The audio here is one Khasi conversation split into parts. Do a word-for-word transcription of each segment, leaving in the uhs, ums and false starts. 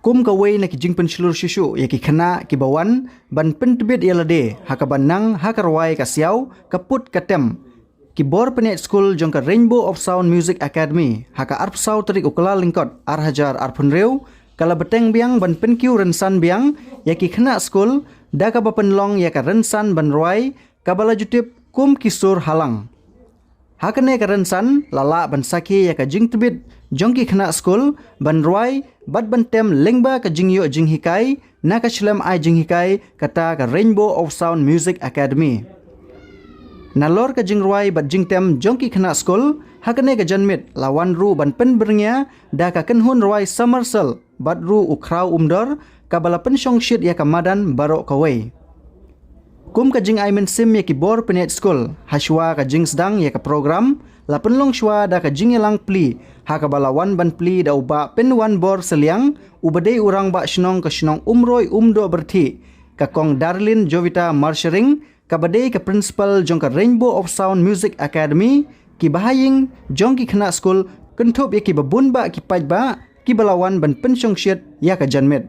Kum kawei na ki jingpynshlur shuh shuh ïa ki khynnah kiba wan ban pyntbit ïa lade ha kaba nang ha ka rwai ka siaw, ka put ka tem, ki bor pynïaid skul jong ka Rainbow of Sound Music Academy ha ka arphew saw tarik u Kyllalyngkot ar hajar arphew hynriew ka la bteng biang ban pynkiew rynsan biang ïa ki khynnah skul da kaba pynlong ïa ka rynsan ban rwai kaba la ju tip kum Ki Sur Halang. Ha kane ka rynsan la lah ban sakhi ïa ka jingtbit jong ki khynnah skul ban rwai bad ban tem lyngba ka jingïoh jinghikai na ka shlem ai jinghikai kata ka Rainbow of Sound Music Academy. Nalor ka jingrwai bad jingtem jong ki khynnah skul, ha kane ka janmiet la wan ruh ban pynbyrngia da ka kynhun rwai Summer Cell bad ruh u Khraw Umdor kaba la pynshongshit ïa ka madan baroh kawei. Kum ka jingai mynsiem ïa ki bor pynïaid skul, hashwa ka jingsdang ïa ka program la pynlong shwa da ka jingïalang plie ha kaba la wan ban plie da u Bah Pynwanbor Sylliang uba dei u Rangbah Shnong ka shnong Umroi Umdoh Byrthih, ka Kong Darlene Jovita Marsharing kaba dei ka Principal jong ka Rainbow of Sound Music Academy, ki bahaïing jong ki khynnah skul, kynthup ïa kiba bun bah ki paidbah kiba la wan ban pynshongshit ïa ka janmiet.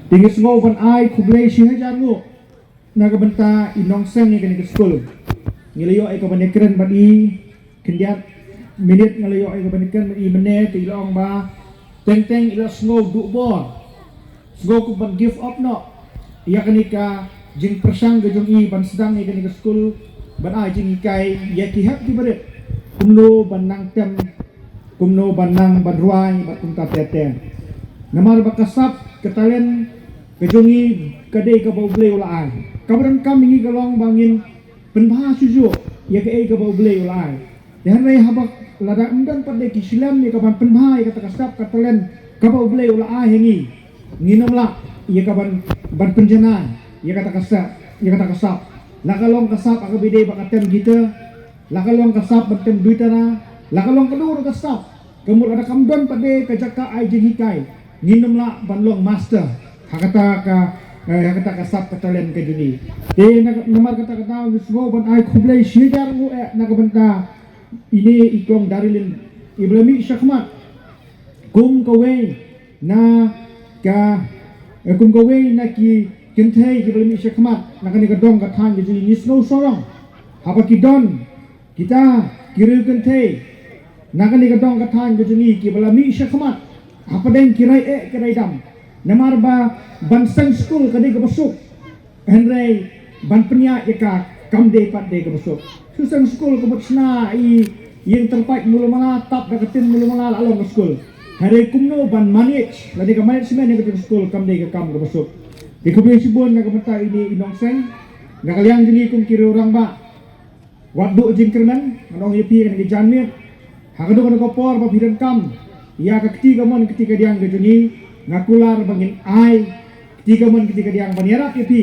Te ngi sngew ban ai khublei shi hajar nguh na ka bynta i nongseng ïa kane ka skul. Ngi la ïoh ïa ka ban ïakren bad i khyndiat minit, nga la ïoh ïa ka ban ïakren bad i mynne, te i la ong ba teng teng i la sngew duh bor, sngew kum ban give up noh ïa kane ka jingpyrshang ka jong i ban sdang ïa kane ka skul, ban ai jinghikai ïa ki hep ki barit kumno ban nang tem, kumno ban nang ban rwai bad kumta ter ter. Namar ba ka sap ka talent ka jong i ka dei kaba U Blei u la ai. Kaba donkam ïa ngi ka long ba ngin pynbha shuh shuh ïa kaei kaba U Blei u la ai. Te hynrei haba lada ym don pat de ki shlem ïa ka ban pynbha ïa kata ka sap ka talent kaba U Blei u la ai ha ngi, ngin ym lah ïa ka ban, ban pynjanai ïa kata ka sap, ïa kata ka sap. La ka long ka sap ha kaba ïadei bad ka tem guitar, la ka long ka sap ban tem duitara, la ka long kano kano ka sap. Ka mut lada kam don pat de ka jaka ai jinghikai, ngin ym lah ban long master ha kata ka, eh, ha kata ka sap ka talent ka jong i. Te na, namar kata ka daw ngi sngew ban ai khublei shi hajar nguh eh na ka bynta ine i kong Darilin, iba la mih shakhmat kum kawei na ka, eh, kum kawei na ki kynthei kiba la mih shakhmat na kane ka dong ka thaiñ ka jong i. Ngi sngew sarong haba ki don kita ki riew kynthei na kane ka dong ka thaiñ ka jong i kiba la mih shakhmat hapdeng ki rai eh ki rai dam. Namar ba ban seng skul ka dei kaba suk, hynrei ban pynïaid ïa ka kam dei pat de kaba suk. Shu seng skul ka mut shna i ïing tyrpait mulu mala, tap da ka tin mulu mala, la long ka skul. Hynrei kumno ban manage, lane ka management ïa ka skul kam dei ka kam kaba suk. Te khublei shibun na ka bynta ine i nongseng. Na ka liang jong ngi kum ki riew rangbah, wat duh jingkyrmen, ngan ong ïa phi ha kane ka janmiet, ha kano kano ka por ba phi donkam ïa ka kti kamon kti kadiang ka jong ngi, nga kular ba ngin ai kti kamon kti kadiang ban ïarap ïa phi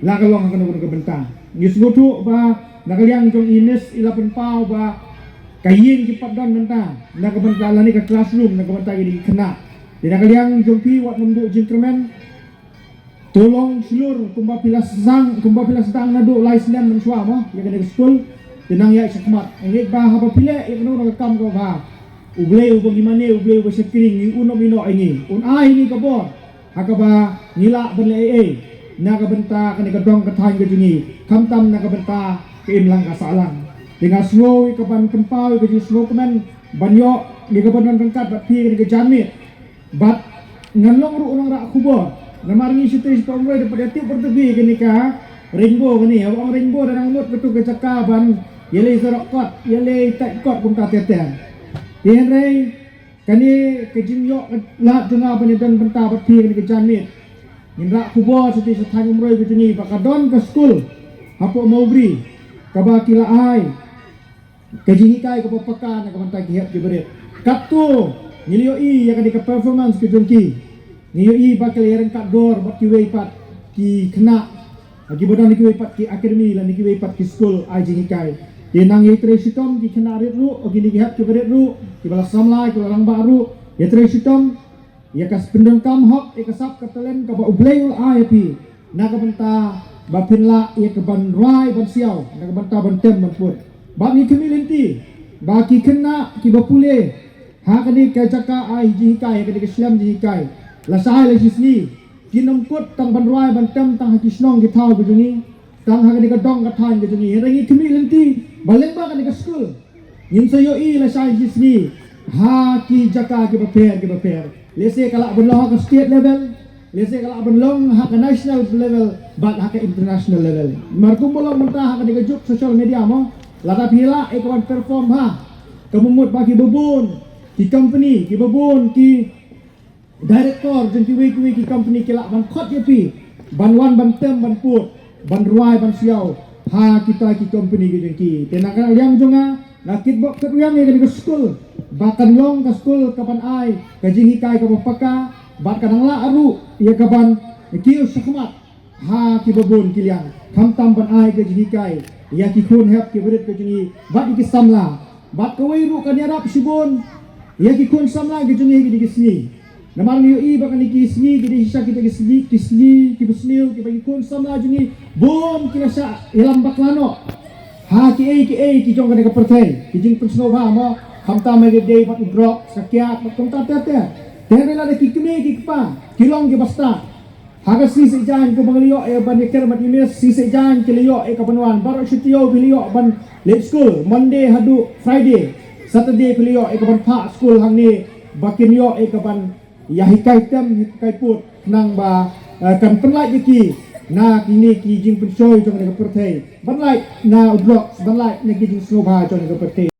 la ka long ha kano kano ka bynta. Ngi sngewthuh ba na ka liang jong i Miss i la pynpaw ba ka ïing ki pat don mynta na ka bynta lane ka classroom na ka bynta kine ki khynnah. Te na ka liang jong phi wat nym duh jingkyrmen, to long shlur kumba phi la sdang, kumba phi la sdang naduh lai snem mynshuwa mo ïa kane ka skul. Te nang ïaid shakhmat, nga ngeit ba haba phi leh ïa kano kano ka kam kaba bha, U Blei uba ngi mane, U Blei uba shakri, ngi, un ym ïehnoh ïa ngi, un ai ïa ngi ka bor ha kaba ngi lah ban leh ei ei na ka bynta kane ka dong ka thaiñ ka jong ngi, khamtam na ka bynta ka imlang ka sahlang. Te nga sngew ïa ka ban pynpaw ïa ka jingsngew kmen ban ïoh ïa ka ban don ryngkat bad phi ha kane ka janmiet. Bad ngan long ruh u nongrah khubor. Namar ngi shatei shatei Umroi da pat ïa tip bad tip ïa kane ka rainbow kane. Haba ong rainbow da nang mut katu ka jaka ban ïalei sarok kot, ïalei tait kot kumta ter ter. Te hynrei kane ka jingïoh lad jong nga ban ïadon bynta bad phi kane ka janmiet. Ngin rah khubor shatei sha thaiñ Umroi ka jong ngi ba ka don ka skul hapoh Mawbri kaba ki la ai ka jinghikai kaba paka na ka bynta ki hep ki barit. Katto ngi la ïohi ïa kane ka performance ka jong ki, ngi ïohi ba ki la ïaryngkat dor bad kiwei pat ki khynnah kiba don kiwei pat ki academy lane kiwei pat ki skul ai jinghikai. Te nang ïatrei shitom ki khynnah rit ruh, kine ki hep ki barit ruh, kiba la samla, kiba la rangbah ruh, ïatrei shitom ïa ka pyndonkam hok ïa ka sap ka talent kaba U Blei u la ai ha phi na ka bynta ba phin lah ïa ka ban rwai ban siaw, na ka bynta ban tem ban put. Bad ngi khmih lynti ba ki khynnah kiba pule ha kane ka jaka ai jinghikai, ha kane ka shlem jinghikai, lashai lashisngi kin ym kut tang ban rwai ban tem tang ha ki shnong ki thaw ki jong ngi, tang ha kane ka dong ka thaiñ ka jong ngi. Hynrei ngi khmih lynti ba lyngba kane ka skul ngin sa ïohi lashai lashisngi ha ki jaka kiba pher kiba pher. Lehse ka lah ban long ha ka state level, lehse ka lah ban long ha ka national level, bad ha ka international level. Namar kumba long mynta ha kane ka juk social media mo, lada phi lah ïa ka ban perform ha, ka mut ba ki babun ki company, ki babun ki director jong kiwei kiwei ki company ki lah ban khot ïa phi ban wan ban tem ban put ban rwai ban siaw ha kita ki company ki jong ki. Te na ka liang jong nga, nga kitbok kitrwiang ïa kane ka skul ba kan long ka skul ka ban ai ka jinghikai kaba paka, bad ka nang lah ruh ïa ka ban kiew shakhmat ha ki babun ki liang, khamtam ban ai ka jinghikai ïa ki khun hep ki barit ka jong ngi bad ïa ki samla. Bad kawei ruh kan ïarap shibun ïa ki khun samla ki jong ngi ha kine ki sngi. Namar ngi ïohi ba kine ki sngi ki dei shisha kita ki sngi, ki sngi kiba sniew kiba ki khun samla jong ngi bun ki la shah ïalam bakla noh ha kiei kiei ki jong kane ka pyrthei, ki jingpynsngewbha mo, khamtam ha ki dei bad u drugs, ka kiad bad kumta ter ter. Te hynrei lada ki kmie ki kpa ki long kiba stad, ha ka sngi Saitjaiñ kumba ngi la ïoh ïa ban ïakren bad i Miss, sngi Saitjaiñ ki la ïoh ïa ka ban wan baroh shi taïew, phi la ïoh ban leit skul Monday haduh Friday, Saturday phi la ïoh ïa ka ban phah skul hangne ba kin ïoh ïa ka ban ïa hikai tem hikai put khnang ba, eh, kan pynlait ïa ki na kine ki jingpynshoi jong kane ka pyrthei, ban lait na u drugs, ban lait na ki jingsngewbha jong kane ka pyrthei.